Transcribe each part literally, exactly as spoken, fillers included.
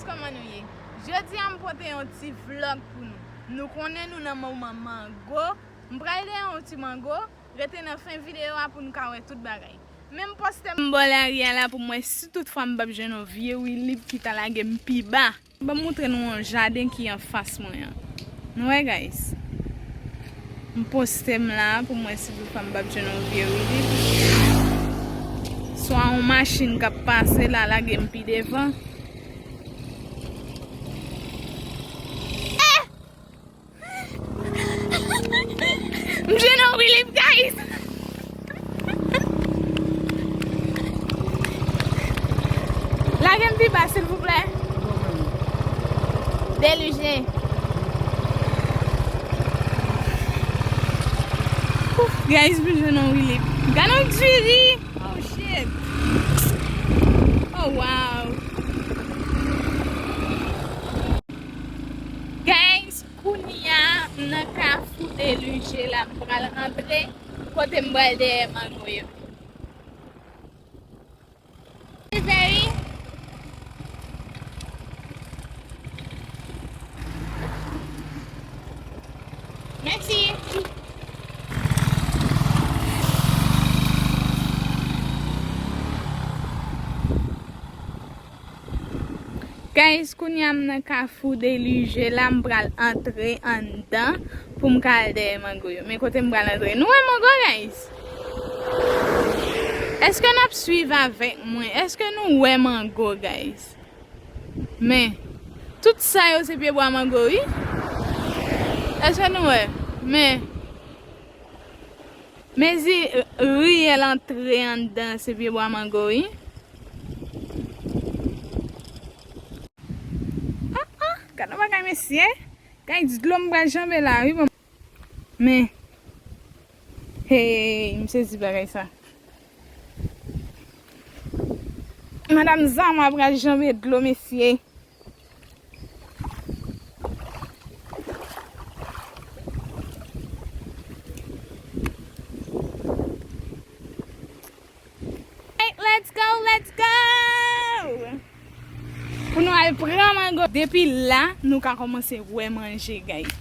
Kòman nou ye? Jodi a m pote yon ti vlòg pou nou. Nou konnen nou nan moman mango. M pral dèyè yon ti mango. Rete nan fen videyo a pou nou ka wè tout bagay. Men m poste m bò lari a la pou m wè si tout fwa m p ap jwenn yon vye wilip ki ta lage m pi ba. Ban m montre nou yon jaden ki anfas mwen an. Nou wè, guys? M poste m la pou m wè si tout fwa m p ap jwenn yon vye wilip. Swa yon machin k ap pase la, lage m pi devan. Eh! M jwenn yon wilip, guys! Lage m pi ba, silvouplè. Delije. Ouf, guys, m jwenn yon wilip. Gade yon diri! Oh, shit! Oh, wow! Guys, kounye a, m nan Kafou Delije la, m pral rantre kote m pral dèyè mango yo. Rive, wi. Mèsi. Guys, kounye a m nan Kafou Delije la, m pral antre anndan pou m ka al dèyè mango yo. Men kote m pral antre. Nou wè mango, guys? Èske n ap swiv avèk mwen? Èske nou wè mango, guys? Men, tout sa yo se pyebwa mango, wi. Èske nou wè? Men, mezi, riyèl antre anndan se pyebwa mango, wi. Ah, ah, gade yon bagay, mesye. Guys, dlo m pral janbe la, wi, bon. Men, hey, m sezi bagay sa. Madanm Zama pral janbe dlo, mesye. Hey, let's go, let's go! Pou nou al pran mango. Depi la, nou ka kòmanse wè manje, guys.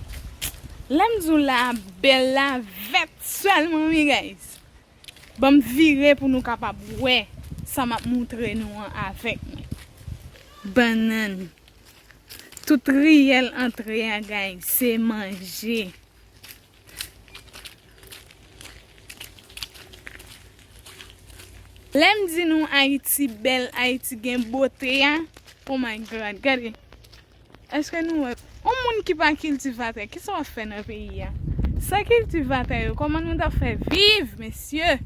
Lè m di w la bèl, la vèt sèlman, wi, guys. Ban m vire pou nou kapab wè sa m ap montre nou an avèk mwen. Bannann. Tout riyèl antre a, guys, se manje. Lè m di nou Ayiti bèl, Ayiti gen bote a, oh my God, gade. Èske nou wè? Yon moun ki pa kiltivatè, kisa w ap fè nan peyi a? San kiltivatè yo, kòman nou t ap fè viv, mesye?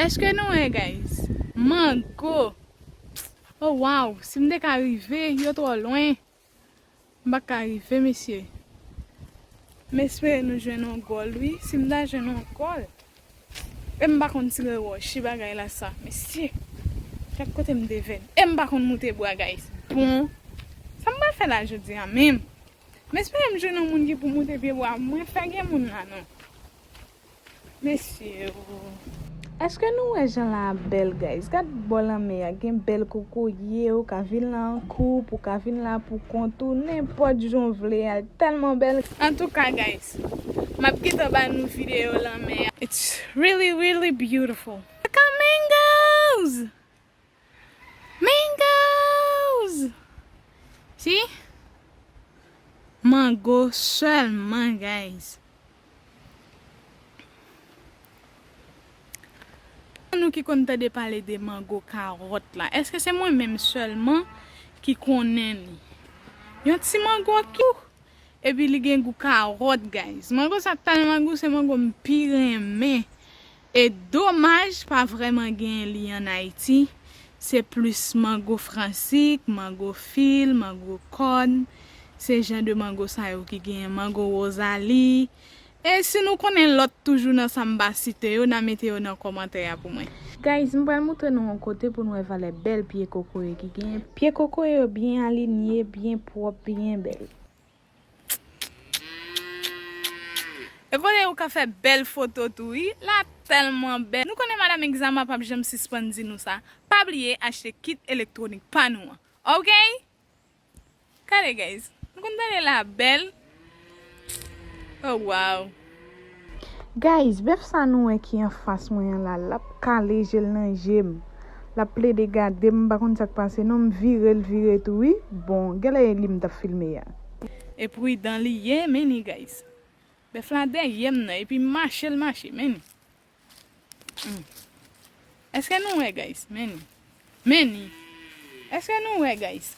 Èske nou wè, guys? Mango. Oh, wow, si m te ka rive, yo twò lwen. M pa ka rive, mesye. M espere nou jwenn yon gòl, wi. Si m ta jwenn yon gòl. E m pa konn tire wòch, ki bagay la sa, mesye. Gad kote m devèn. E m pa konn moute bwa, guys. Bon, sa m pral fè la jodi a menm? M espere m jwenn yon moun ki pou moute pye bwa. Mwen fè gen moun la, non. Mesye, o. Èske nou wè jan la ap bèl, guys? Gad bò lanmè a, gen bèl kokoye, ou ka vin la an koup, ou ka vin la pou kont ou, nenpòt jan w vle, al tèlman bèl. Antouka, guys, m ap gentan ba nou videyo lanmè a. It's really, really beautiful. Look at mangoes! Mangoes! Si? Mango sèlman, guys. Nou ki konn tande pale de mango kawòt la, èske se mwen menm sèlman ki konnen li? Yon ti mango ki, epi li gen gou kawòt, guys. Mango sa tèlman gou, se mango m pi renmen. E domaj, pa vrèman genyen li ann Ayiti. Se plis mango fransik, mango fil, mango kòn. Se jan de mango sa yo ki genyen, mango wozali. E si nou konnen lòt toujou nan sa m pa site yo, n a mete yo nan kòmantè a pou mwen. Guys, m pral montre nou yon kote pou nou wè valè bèl pye kokoye ki genyen. Pye kokoye yo byen alinye, byen pwòp, byen bèl. E kote ou ka fè bèl foto tou, wi. La tèlman bèl. Nou konnen Madanm Exama p ap janm sispann di nou sa. Pa bliye achte kit elektwonik pa nou an. Oke? Gade, guys. Nou konn tande la bèl. Oh, wow. Guys, bèf sa nou wè ki anfas mwen an la, l ap kale je l nan je m. L ap plede gade m, m pa konn sa k pase non, m vire l vire tou wi. Bon, genlè e li m t ap filme a. E pridan li ye, men ni, guys. Bèf la dèyè m nan, epi mache l mache, men ni. Hmm. Èske nou wè, guys? Men ni. Men ni. Èske nou wè, guys?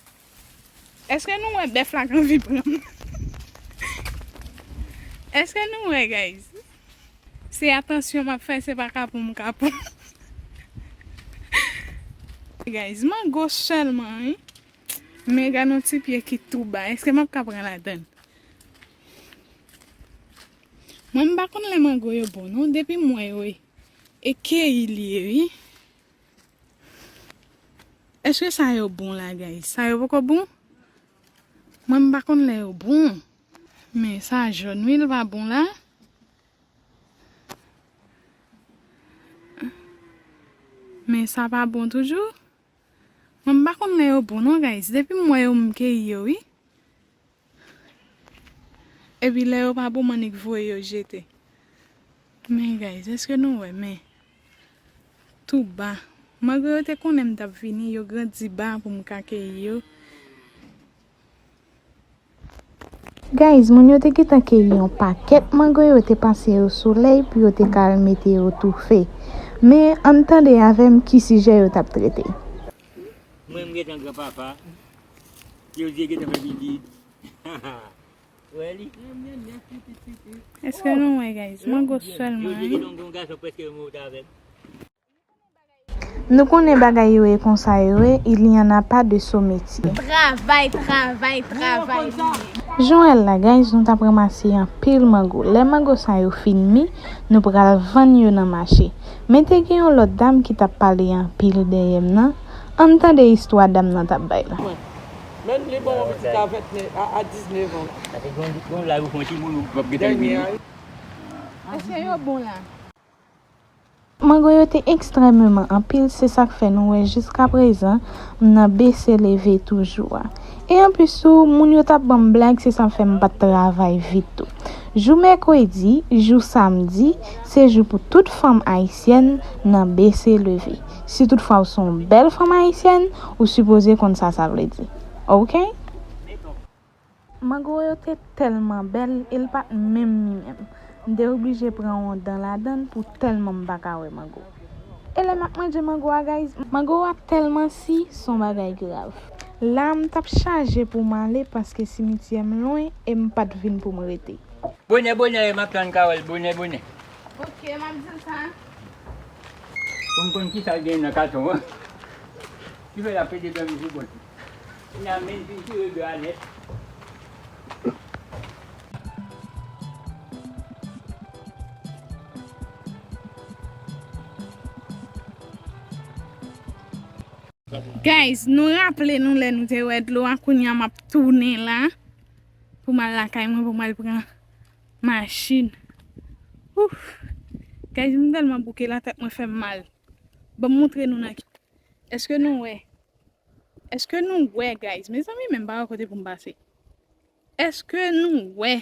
Èske nou wè bèf la k anvi pran m? Èske nou wè, guys? Se atansyon m ap fè, se pa kapon m kapon. Guys, mango sèlman, wi. Men gade yon ti pye ki tou ba. Èske m ap ka pran ladann? Mwen, m pa konn lè mango yo bon, non. Depi m wè yo, e, e keyi li ye, wi. Èske sa yo bon la, guys? Sa yo poko bon? Mwen, m pa konn lè yo bon. Men sa jòn, wi, l pa bon la. Men sa pa bon toujou. Mwen, m pa konn lè yo bon, non, guys. Depi m wè yo, m keyi yo, wi. Epi lè yo pa bon, m annik voye yo jete. Men, guys, èske nou wè? Men, tou ba. Mango yo te konnen m t ap vini, yo grandi ba pou m ka keyi yo. Guys, moun yo te gentan keyi yon pakèt mango, yo te pase yo solèy pou yo te ka al mete yo toufe. Men, ann tande avè m ki sijè yo t ap trete. Mwen, m gentan granpapa. Yo di gentan fè pitit. Wè li. Èske nou wè, guys? Mango sèlman, wi. Yo di gentan yon gason prèske yo moute avè l. Nou konnen bagay yo ye konsa yo ye, il y en a pas de sot métier. Travay, travay, travay li ye. Jan w wè l la, guys, nou t ap ranmase anpil mango. Lè mango sa yo fin mi, nou pral vann yo nan mache. Men te gen yon lòt dam ki t ap pale anpil dèyè m nan. Ann tande istwa dam nan t ap bay la. Men li bon, yon pitit a vennèf, a, a diznèf an. Sa te gon, gon lay ou fè yon timoun ou p ap gentan vini. Èske yo bon la? Mango yo te ekstrèmeman anpil, se sa k fè nou wè jiskaprezan m nan bese leve toujou a. E anplis tou, moun yo t ap ban m blag, se sa k fè m pa t travay vit tou. Jou mèkredi, jou samdi, se jou pou tout fanm ayisyèn nan bese leve. Si toutfwa w se yon bèl fanm ayisyèn, ou sipoze konn sa sa vle di. Oke? Mango yo te tèlman bèl, e l pa t menm mi menm. M te oblije pran yon dan ladan l pou tèlman m pa ka wè mango. E lè m ap manje mango a, guys, mango a tèlman si, s on bagay grav. La, m t ap chaje pou m ale paske simityè m lwen e m pa t vin pou m rete. Bonè, bonè, m ap tann Carole, bonè, bonè. Ok, m ap di l sa. Pou m konn kisa l gen nan katon an. Ki fè l ap pede dòmi sou bòt li. N a menm fin tire bè a nèt. Guys, nou raple nou lè nou te wè dlo a, kounye a m ap tounen la pou m al lakay mwen, pou m al pran machin. Ouf! Guys, m tèlman bouke, latèt mwen fè m mal. Ban m montre nou nan ki. Èske nou wè? Èske nou wè, guys? Mezanmi, men m pa wè kote pou m pase. Èske nou wè?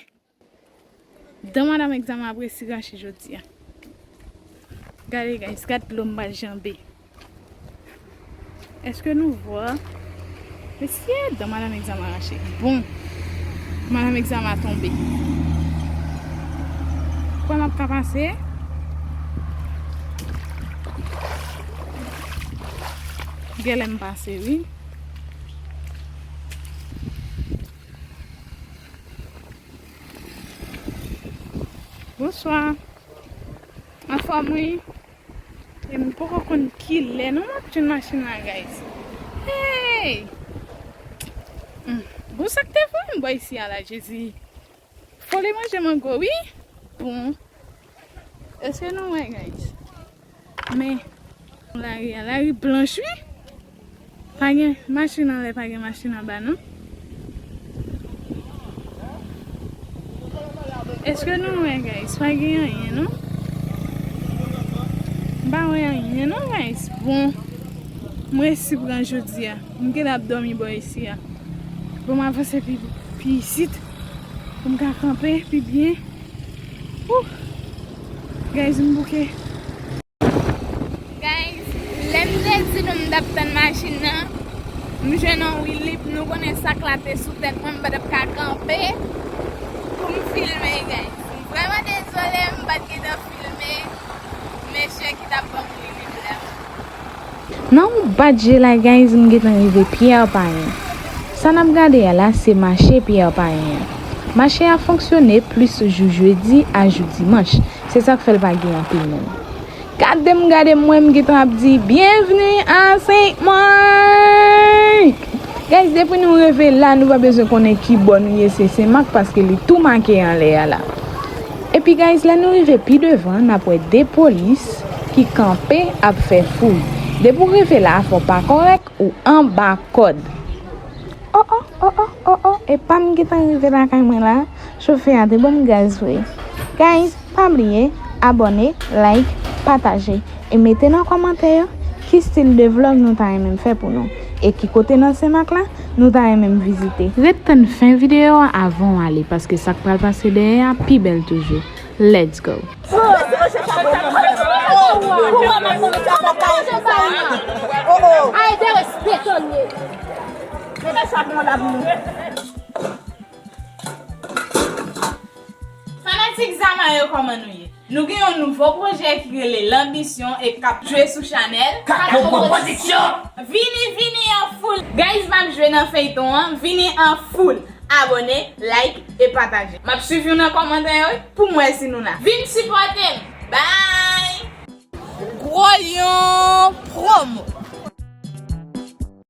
Dan madanm egzaman ap resi rache jodi a. Gade, guys, gad dlo m pral janbe. Èske nou wè? Mesye, dan madanm egzaman rache. Bon, madanm egzaman tonbe. Kwè m ap ka pase? Genlè m pase, wi. Bonswa. Anfòm, wi. E m poko konn kilè non m ap jwenn machin la, guys. Hey! Hmm. Bon, sa k te voye m bò isi a la, Jezi? Fò li manje mango, wi. Bon. Èske nou wè, guys? Men, lari a, lari blanch, wi. Pa gen machin anlè, pa gen machin anba, non. Èske nou wè, guys? Pa gen anyen, non. M pa wè anyen, non, guys. Bon, m resi pran jodi a. M genlè ap dòmi bò isi a. Pou m avanse pi, pi isit, pou m ka kanpe pi byen. Wouh! Guys, m bouke. Guys, lè m te di nou m t ap tann machin nan, m jwenn yon Willip, nou konnen sak la te sou tèt mwen, m pa t ap ka kanpe pou m filme, guys. M vrèman dezole, m pa t gentan filme mesye ki t ap ban m Willip la. Nan yon bat je la, guys, m gentan rive Pierre Payen. Sa n ap gade a la, se mache Pierre Payen an. Mache a fonksyone plis jou jedi a jou dimanch. Se sa k fè l pa gen anpil moun. Gade m, gade m, mwen m gentan ap di, "Bienvenue à Saint Marc!" Guys, depi nou rive la, nou pa bezwen konnen ki bò nou ye, se Sen Mak, paske li tou make anlè a la. Epi, guys, lè nou rive pi devan, n ap wè de polis ki kanpe ap fè fouy. Depi w rive la, fò w pa kòrèk, ou anba kòd. Oh, oh, oh, oh, oh, oh, epa m gentan rive lakay mwen la. Chofè a te ban m gaz vre. Guys, pa bliye abòne, like, pataje, e mete nan kòmantè yo ki stil de vlòg nou ta renmen m fè pou nou, e ki kote nan Sen Mak la nou ta renmen m vizite. Ret tann fen videyo a avan w ale, paske sa k pral pase dèyè a pi bèl toujou. Let's go! Ay, derespektan ye. Fanatik Zama yo, kòman nou ye? Nou gen yon nouvo pwojè ki rele Lanbisyon e k ap jwe sou chanèl Kapo Pwodiksyon. Vini, vini an foul. Guys, m ap jwe nan feyton an. Vini an foul. Abòne, like e pataje. M ap swiv nou nan kòmantè yo wi, pou m wè si nou la. Vin sipòte m. Bye! Gwo Lyon Promo.